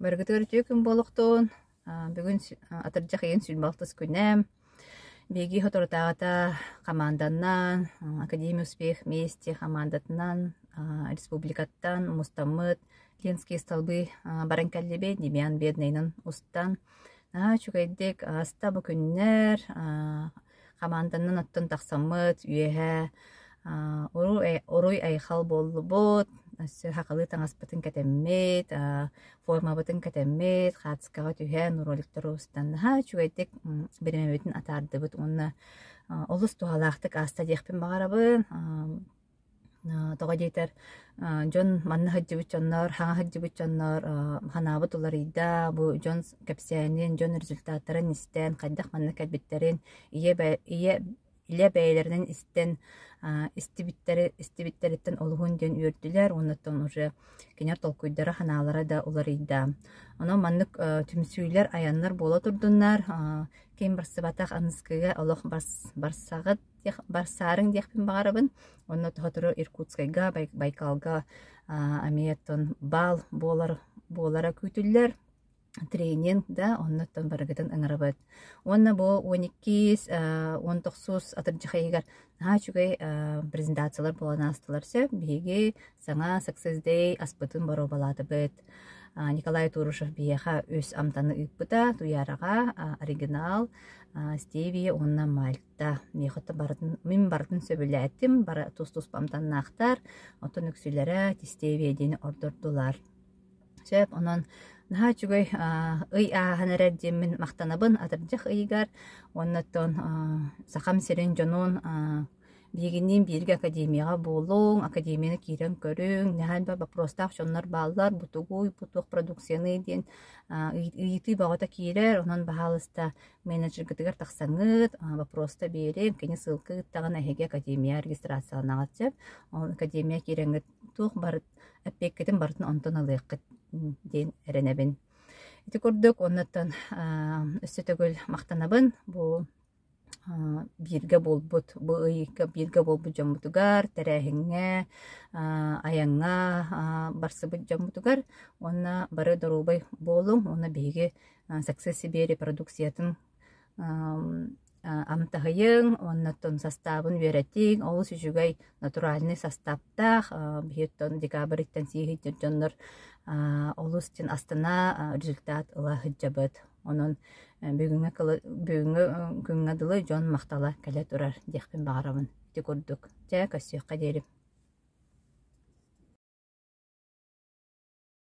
Барыгытыгар үтүө күн буолуохтун. Бүгүн атырдьах ыйын 26 күнэ. Биһиги соторутааҕыта хамаанданнан, Академия успех вместе хамаандатынан республикаттан мустаммыт Ленские столбы баран кэллибит, Демьян Бедныйынан устан. Наһаа үчүгэйдик ааста бу күннэр. Хамаанданан оттон тахсаммыт, үөһэ уруй-айхал буоллубут, өссө сахалыы таҥаспытын кэтэммит, формабытын кэтэммит, хаацкаҕа түһэн роликтары устан наһаа үчүгэйдик бириэмэбитин атаардыбыт уонна олус туһалаахтык ааста диэхпин баҕарабын. Тоҕо диэтэр, дьон манна сылдьыбыт дьоннор, хаҥа сылдьыбыт дьоннор санаабыт уларыйда, бу дьон кэпсээнин, дьон результаттарын истэн, хайдах манна кэлбиттэрин ийэ ийэ илэ бэйэлэринэн истэн истибиттэри истибиттэриттэн олуһун диэн үөрдүлэр уоннаттан уже кинилэр толкуйдара, санаалара да уларыйда. Онон маннык түмсүүлэр, айаннар буола турдуннар, ким барсыбатах аныскыга олох барсаҕыт барсаарыҥ диэхпин баҕарабын. Онно сотору Иркутскайга, Байкалга эмиэ оттон баал буолар буолара күүтүллэр. Тренинг да, оннуттан барыгытын ыҥырабыт. Уонна бу 12 19 атырдьах ыйыгар наһаа үчүгэй презентациялар буолан аастылар сөп. Биһиги саҥа Success Day аспытын боруобалаатыбыт. Николай Турушев биһиэхэ үс амтаны ыыппыта, Туйаараҕа оригинал, стевия уонна мальт. Да, миэхэ барытын, мин барытын сөбүлээтим, бары тус-туспа амтаннаахтар, оттон үксүлэрэ стевия диэни ордордулар. Сөп, онон наһаа үчүгэй ый ааһан эрэр диэммин махтанабын атырдьах ыйыгар уонна оттон Сахам сирин дьонун биһигинниин бииргэ академияҕа буолуҥ, академияны киирэн көрүҥ, наһаа элбэх боппуруостаах дьоннор бааллар, бу тугуй, бу туох продукцияный диэн ыйытыы бөҕөтө киирэр, онон баһаалыста менеджергытыгар тахсаҥҥыт, вопроста биэриҥ, кини ссылка ыыттаҕына эһиги академия регистрацияланаҕыт сөп. Ол академия киирэҥҥит туох барыт эппиэккитин барытын онтон ылыаххыт диэн эрэнэбин. Ити курдук оннуттан өссө төгүл махтанабын бу бииргэ буолбут бу ыйга бииргэ буолбут дьоммутугар, тэрээһиҥҥэ, айаҥҥа барсыбыт дьоммутугар уонна бары доруобай буолуҥ уонна биһиги Success Сибири продукциятын амтаһыйыҥ уонна оттон састаабын үөрэтиҥ, олус үчүгэй натуральнай састааптаах, биһиэттэн декабрьтан сии дьоннор олус диэн астына результат ыла сылдьабыт. Онон бүгүҥҥү бүгүҥҥү күҥҥэ дылы дьон махтала кэлэ турар диэхпин баҕарабын. Ити курдук. Чэ, көрсүөххэ диэри.